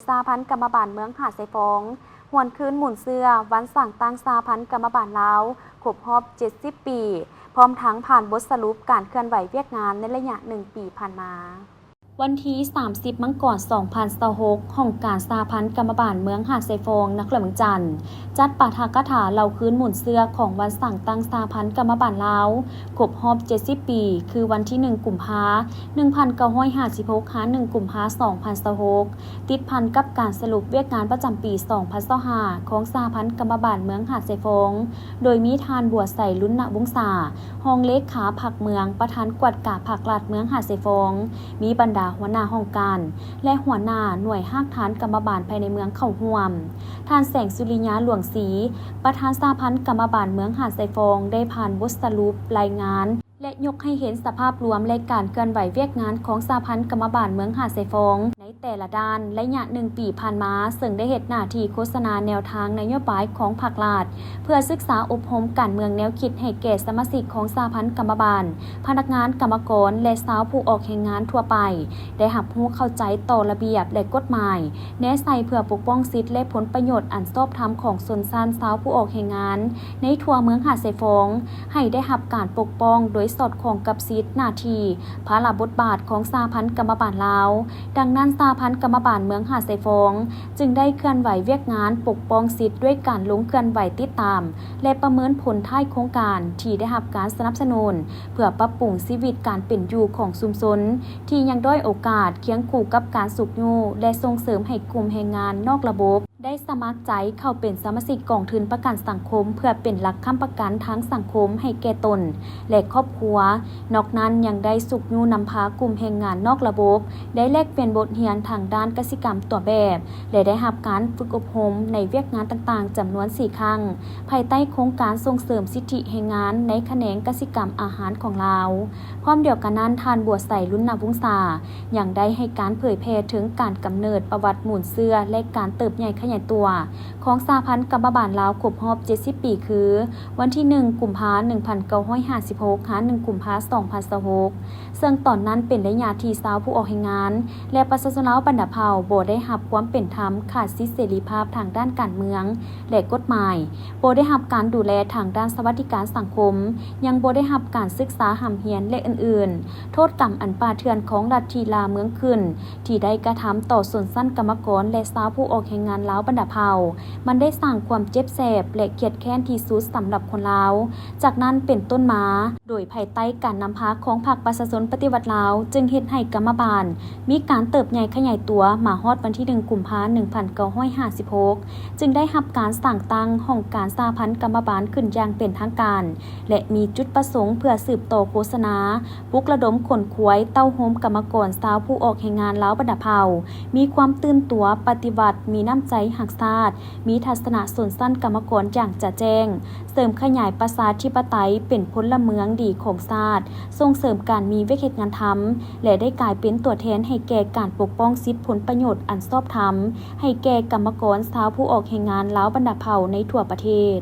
ສະຫະພັນກຳມະບານເມືອງຫາດຊາຍຟອງ ຫວນຄືນໝູນເຊື້ອວັນສ້າງຕັ້ງສະຫະພັນກຳມະບານລາວ ຄົບຮອບເຈັດສິບປີ, ພ້ອມທັງຜ່ານບົດສະຫຼຸບການເຄື່ອນໄຫວວຽກງານໃນໄລຍະໜຶ່ງປີຜ່ານມາ. ວັນທີສາມສິບ ມັງກອນ ສອງພັນຊາວຫົກ, ຫ້ອງການສະຫະພັນກຳມະບານເມືອງຫາດຊາຍຟອງ ນະຄອນຫຼວງວຽງຈັນ ຈັດປາຖະກະຖາເລົ່າຄືນໝູນເຊື້ອຂອງວັນສ້າງຕັ້ງສະຫະພັນກຳມະບານລາວ ຄົບຮອບເຈັດສິບປີ ຄືວັນທີໜຶ່ງ ກຸມພາ ໜຶ່ງພັນເກົ້າຮ້ອຍຫ້າສິບຫົກ ຫາ ໜຶ່ງ ກຸມພາ ສອງພັນຊາວຫົກ ຕິດພັນກັບການສະຫຼຸບວຽກງານປະຈຳປີ ສອງພັນຊາວຫ້າ ຂອງສະຫະພັນກຳມະບານເມືອງຫາດຊາຍຟອງ, ໂດຍມີທ່ານ ບົວໄຊ ລຸນນະວົງສາ ຮອງເລຂາພັກເມືອງ, ປະທານກວດກາພັກລັດເມືອງຫາດຊາຍຟອງ, ມີບັນດາຫົວໜ້າຫ້ອງການ ແລະ ຫົວໜ້າໜ່ວຍຮາກຖານກຳມະບານພາຍໃນເມືອງເຂົ້າຮ່ວມ. ທ່ານ ແສງສຸລິຍາ ຫຼວງສີ ປະທານສະຫະພັນກຳມະບານເມືອງຫາດຊາຍຟອງ ໄດ້ຜ່ານບົດສະຫຼຸບລາຍງານ ແລະ ຍົກໃຫ້ເຫັນສະພາບລວມ ແລະ ການເຄື່ອນໄຫວວຽກງານຂອງສະຫະພັນກຳມະບານເມືອງຫາດຊາຍຟອງ ໃນແຕ່ລະດ້ານໄລຍະໜຶ່ງປີຜ່ານມາ, ເຊິ່ງໄດ້ເຮັດໜ້າທີ່ໂຄສະນາແນວທາງນະໂຍບາຍຂອງພັກລັດ ເພື່ອສຶກສາອົບຮົມການເມືອງແນວຄິດໃຫ້ແກ່ສະມາຊິກຂອງສະຫະພັນກຳມະບານ, ພະນັກງານ, ກຳມະກອນ ແລະ ຊາວຜູ້ອອກແຮງງານທົ່ວໄປ ໄດ້ຮັບຮູ້ເຂົ້າໃຈຕໍ່ລະບຽບ ແລະ ກົດໝາຍ ແນໃສ່ເພື່ອປົກປ້ອງສິດ ແລະ ຜົນປະໂຫຍດອັນຊອບທຳຂອງຊົນຊັ້ນຊາວຜູ້ອອກແຮງງານໃນທົ່ວເມືອງຫາດຊາຍຟອງ ໃຫ້ໄດ້ຮັບການປົກປ້ອງໂດຍສອດຄ່ອງກັບສິດ, ໜ້າທີ່, ພາລະບົດບາດຂອງສະຫະພັນກຳມະບານລາວ. ດັ່ງນັ້ນ, ສະຫະພັນກຳມະບານເມືອງຫາດຊາຍຟອງ ຈຶ່ງໄດ້ເຄື່ອນໄຫວວຽກງານປົກປ້ອງສິດດ້ວຍການລົງເຄື່ອນໄຫວຕິດຕາມ ແລະ ປະເມີນຜົນທ້າຍໂຄງການທີ່ໄດ້ຮັບການສະໜັບສະໜູນ ເພື່ອປັບປຸງຊີວິດການເປັນຢູ່ຂອງຊຸມຊົນທີ່ຍັງດ້ອຍໂອກາດ, ຄຽງຄູ່ກັບການຊຸກຍູ້ ແລະ ສົ່ງເສີມໃຫ້ກຸ່ມແຮງງານນອກລະບົບ ໄດ້ສະໝັກໃຈເຂົ້າເປັນສະມາຊິກກອງທຶນປະກັນສັງຄົມ ເພື່ອເປັນຫຼັກຄ້ຳປະກັນທາງສັງຄົມໃຫ້ແກ່ຕົນ ແລະ ຄອບຄົວ. ນອກນັ້ນຍັງໄດ້ຊຸກຍູ້ນຳພາກຸ່ມແຮງງານນອກລະບົບ ໄດ້ແລກປ່ຽນບົດຮຽນທາງດ້ານກະສິກຳຕົວແບບ ແລະ ໄດ້ຮັບການຝຶກອົບຮົມໃນວຽກງານຕ່າງໆຈຳນວນສີ່ຄັ້ງ ພາຍໃຕ້ໂຄງການສົ່ງເສີມສິດທິແຮງງານໃນຂະແໜງກະສິກຳອາຫານຂອງລາວ. ພ້ອມດຽວກັນນັ້ນ, ທ່ານ ບົວໄຊ ລຸນນະວົງສາ ຍັງໄດ້ໃຫ້ການເຜີຍແຜ່ເຖິງການກຳເນີດ, ປະຫວັດໝູນເຊື້ອ ແລະ ການເຕີບໃຫຍ່ຂະຫຍາຍຕົວຂອງສະຫະພັນກຳມະບານລາວຄົບຮອບເຈັດສິບປີ ຄື ວັນທີໜຶ່ງ ກຸມພາ ໜຶ່ງພັນເກົ້າຮ້ອຍຫ້າສິບຫົກ ຫາ ໜຶ່ງ ກຸມພາ ສອງພັນຊາວຫົກ ເຊິ່ງຕອນນັ້ນເປັນໄລຍະທີ່ຊາວຜູ້ອອກແຮງງານ ແລະ ປະຊາຊົນລາວບັນດາເຜົ່າບໍ່ໄດ້ຮັບຄວາມເປັນທຳ, ຂາດສິດເສລີພາບທາງດ້ານການເມືອງ ແລະ ກົດໝາຍ, ບໍ່ໄດ້ຮັບການດູແລທາງດ້ານສະຫວັດດີການສັງຄົມ, ຍັງບໍ່ໄດ້ຮັບການສຶກສາຮ່ຳຮຽນ ແລະ ອື່ນໆ. ໂທດກຳອັນປ່າເຖື່ອນຂອງລັດທິລ່າເມືອງຂຶ້ນ ທີ່ໄດ້ກະທຳຕໍ່ຊົນຊັ້ນກຳມະກອນ ແລະ ຊາວຜູ້ອອກແຮງງານລາວບັນດາເຜົ່າ ມັນໄດ້ສ້າງຄວາມເຈັບແສບ ແລະ ຄຽດແຄ້ນທີ່ສຸດສຳລັບຄົນລາວ ຈາກນັ້ນເປັນຕົ້ນມາ, ໂດຍພາຍໃຕ້ການນຳພາຂອງພັກປະຊາຊົນປະຕິວັດລາວ ຈຶ່ງເຮັດໃຫ້ກຳມະບານມີການເຕີບໃຫຍ່ຂະຫຍາຍຕົວ ມາຮອດວັນທີໜຶ່ງ ກຸມພາ ໜຶ່ງພັນເກົ້າຮ້ອຍຫ້າສິບຫົກ ຈຶ່ງໄດ້ຮັບການສ້າງຕັ້ງຫ້ອງການສະຫະພັນກຳມະບານຂຶ້ນຢ່າງເປັນທາງການ ແລະ ມີຈຸດປະສົງເພື່ອສືບຕໍ່ໂຄສະນາ, ປຸກລະດົມຂົນຂວາຍເຕົ້າໂຮມກຳມະກອນຊາວຜູ້ອອກແຮງງານລາວບັນດາເຜົ່າ ມີຄວາມຕື່ນຕົວປະຕິວັດ, ມີນ້ຳໃຈຮັກຊາດ, ມີທັດສະນະຊົນຊັ້ນກຳມະກອນຢ່າງຈະແຈ້ງ, ເສີມຂະຫຍາຍປະຊາທິປະໄຕເປັນພົນລະເມືອງດີຂອງຊາດ, ສົ່ງເສີມການມີວຽກເຮັດງານທຳ ແລະ ໄດ້ກາຍເປັນຕົວແທນໃຫ້ແກ່ການປົກປ້ອງສິດຜົນປະໂຫຍດອັນຊອບທຳ ໃຫ້ແກ່ກຳມະກອນຊາວຜູ້ອອກແຮງງານລາວບັນດາເຜົ່າໃນທົ່ວປະເທດ.